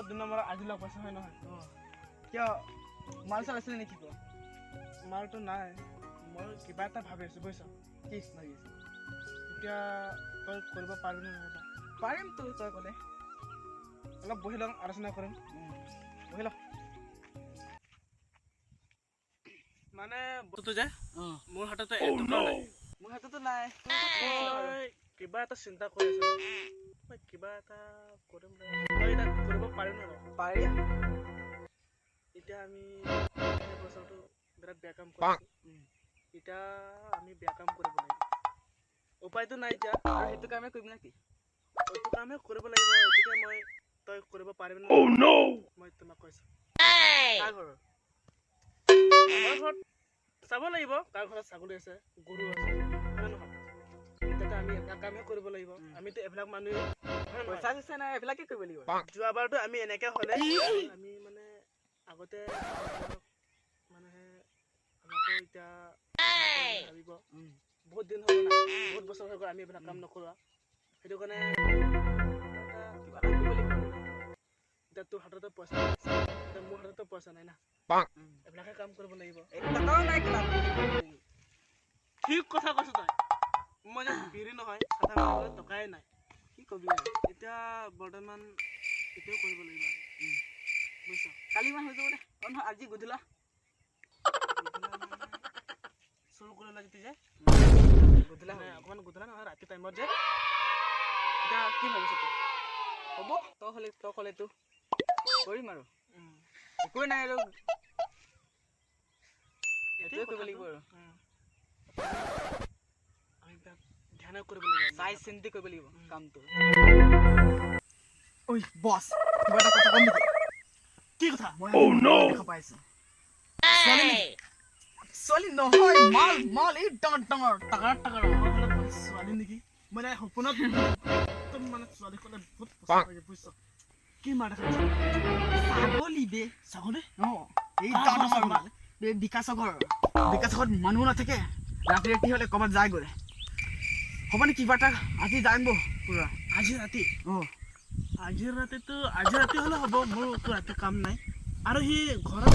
বহুত দিনৰ মূৰত আজি লগ পাইছোঁ, হয় নহয়? কিয়, মাল চাল আছিলে নেকি কিবা? মালটো নাই, মই কিবা এটা ভাবি আছোঁ, বুজিছ? কি ভাবি আছ? এতিয়া তই কৰিব পাৰিবি নে নহয়? পাৰিমতো, তই ক'লে। অলপ বহি লওঁ, আলোচনা কৰিম। বহি ল। মানে বস্তুটো যে মোৰ হাততে এটকাও নাই। মোৰ হাততো নাই। মই কিবা এটা চিন্তা কৰি আছোঁ, মই কিবা এটা কৰিম। তই এতিয়া কৰিব পাৰিম নে? পাৰিম। এতিয়া আমি এই বছৰটো বিৰাট বেয়া কাম কৰিছোঁ। এতিয়া আমি বেয়া কাম কৰিব লাগিব, উপায়তো নাই এতিয়া। আৰু সেইটো কামে কৰিম নেকি? এইটো কামে কৰিব লাগিব। গতিকে মই তই কৰিব পাৰিবি নে মই তোমাক কৈছোঁ। কাৰ ঘৰৰ? আমাৰ ঘৰত চাব লাগিব, কাৰ ঘৰত ছাগলী আছে, গৰু আছে, হয় নহয়? এতিয়াতো আমি এটা কামহে কৰিব লাগিব। আমিতো এইবিলাক মানুহে পইচা চইচা নাই, এইবিলাকে কৰিব লাগিব। যোৱাবাৰতো আমি এনেকে হ'লে আমি মানে আগতে মানুহে আমাকো এতিয়া ভাবিব, বহুত দিন হৈ গ'ল, বহুত বছৰ হৈ গ'ল আমি এইবিলাক কাম নকৰা। সেইটো কাৰণে কিবা এটা কৰিব লাগিব। এতিয়া তোৰ হাততো পইচা নাই, এতিয়া মোৰ হাততো পইচা নাই না, এইবিলাকে কাম কৰিব লাগিব। টকাও নাই। ঠিক কথা কৈছ তই। মই যে বিৰি নহয়, চাধা টকাই নাই। কি কবি আৰু। এতিয়া বৰ্তমান এতিয়াও কৰিব লাগিব, বুজিছ? কালি মান হৈ যাব দে। অ নহয়, আজি গধূলা। চুৰ কৰিলে যেতিয়া যে গধূলা অকণমান গধূলা নহয়, ৰাতি টাইমত যে। এতিয়া কি ভাবিছ তই? হ'ব, তই হ'লে, তই ক'লেতো কৰিম আৰু। একোৱে নাই আৰু, এইটোৱে কৰিব লাগিব আৰু। আমি ধ্যান কৰিব লাগিব, চাই চিন্তি কৰিব লাগিব কামটো। ঐ বছ, কিবা এটা কথা কম নেকি? কি কথা? মই দেখা পাইছো। ছোৱালী নহয়, মাল মাল, এই ডাঙৰ ডাঙৰ টাকাৰ টাকাৰ। ছোৱালী নেকি? মানে সপোনত একদম মানে ছোৱালী ক'লে বহুত পচন্দ লাগে, বুজিছ? কি মাৰ দেখা? ছাগলী বে। ছাগলী? অ, এই ডাঙৰ ডাঙৰ মাল। এই বিকাশৰ ঘৰ, বিকাশৰ ঘৰত মানুহ নাথাকে, ৰাতি ৰাতি হ'লে ক'ৰবাত যায়গৈ। হ'ব নে কিবা এটা? আজি যাম বৌ পুৰা। আজি ৰাতি? অঁ। আজি ৰাতিটো, আজি ৰাতি হ'লে হ'ব, মোৰতো ৰাতি কাম নাই। আৰু সি ঘৰত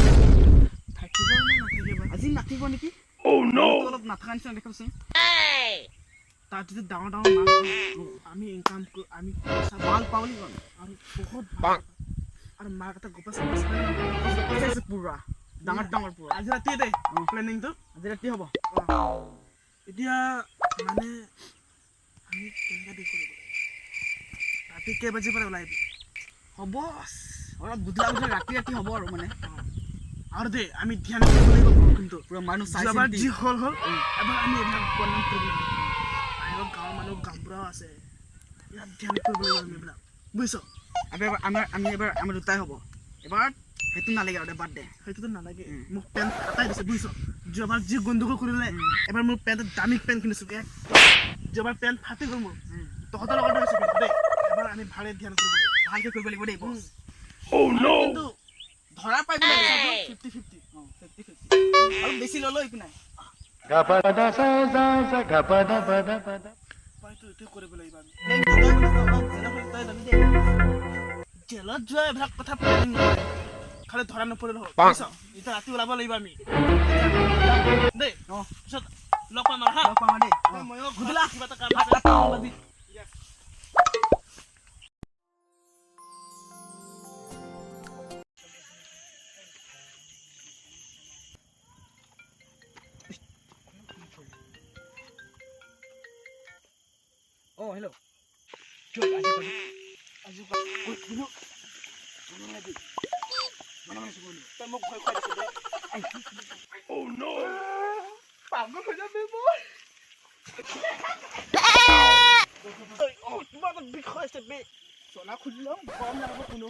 থাকিব নে নাথাকিব? আজি নাথাকিব নেকি? অলপ নাথাকা নিচিনা দেখাবচোন। তাত যদি ডাঙৰ ডাঙৰ মাল, আমি ইনকাম, আমি পইচা মাল পাওঁ বুলি কম। আৰু বহুত ভাল। আৰু মাক এটা গোপা আছে, পুৰা ডাঙৰ ডাঙৰ পুৰা। আজি ৰাতিয়ে দেই প্লেনিংটো। আজি ৰাতি হ'ব। এতিয়া মানে আমি কেনেকৈ দি কৰিব? ৰাতি কেই বাজিৰ পৰা ওলাই আহিবি? হ'ব, অলপ গধূলা গধূলা, ৰাতি ৰাতি হ'ব আৰু মানে। আৰু দেই, আমি ধ্যান কৰিব লাগিব কিন্তু। পুৰা মানুহ চাই। যোৱাবাৰ যি হ'ল হ'ল, এবাৰ আমি এইবিলাক বদনাম কৰিব লাগিব। আৰু গাঁৱৰ মানুহ, গাঁওবুঢ়াও আছে, ইয়াত ধ্যান কৰিব লাগিব আমি এইবিলাক, বুজিছ? এবাৰ আমাৰ আমি এবাৰ আমাৰ দুটাই হ'ব এবাৰ। সেইটো নালাগে আৰু, বাদ দে। সেইটোতো নালাগে। মোক পেণ্ট ফাটাই দিছে, বুজিছ? যোৱাবাৰ যি গণ্ডগোল কৰিলে, এবাৰ মোৰ পেণ্টত, দামী পেণ্ট কিনিছোঁ, যোৱাবাৰ পেণ্ট ফাটি গ'ল মোৰ। তহঁতৰ লগতে হৈছে কিন্তু দেই। এবাৰ আমি ভালে ধ্যান কৰিব লাগিব। ভালকে কৰিব লাগিব দেই বছ। কিন্তু ধৰা পাই 50-50। অঁ, 50-50। আৰু বেছি ল'লেও একো নাই। উপায়টো এইটোৱে কৰিব লাগিব আমি। জেলত যোৱা এইবিলাক কথা প্লেনিং নহয়, খালি ধৰা নপৰিলে হ'ল, বুজিছ? এতিয়া ৰাতি ওলাব লাগিব আমি দেই। অঁ। পিছত লগ পাম আৰু। হা, লগ পাম দেই। ময়ো গধূলা কিবা এটা কাম আছে। অঁ, হেল্ল'। আজি তই মোক ভয় খুৱাই দিছ। পাগল হৈ যাবি মই। কিবা এটা বিষয় আছে বে। চলা খুলি লওঁ, গম নাপাব কোনো।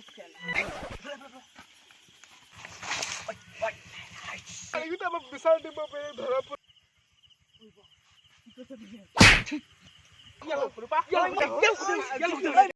আমাক বিচাৰ দিব বে, ধৰা।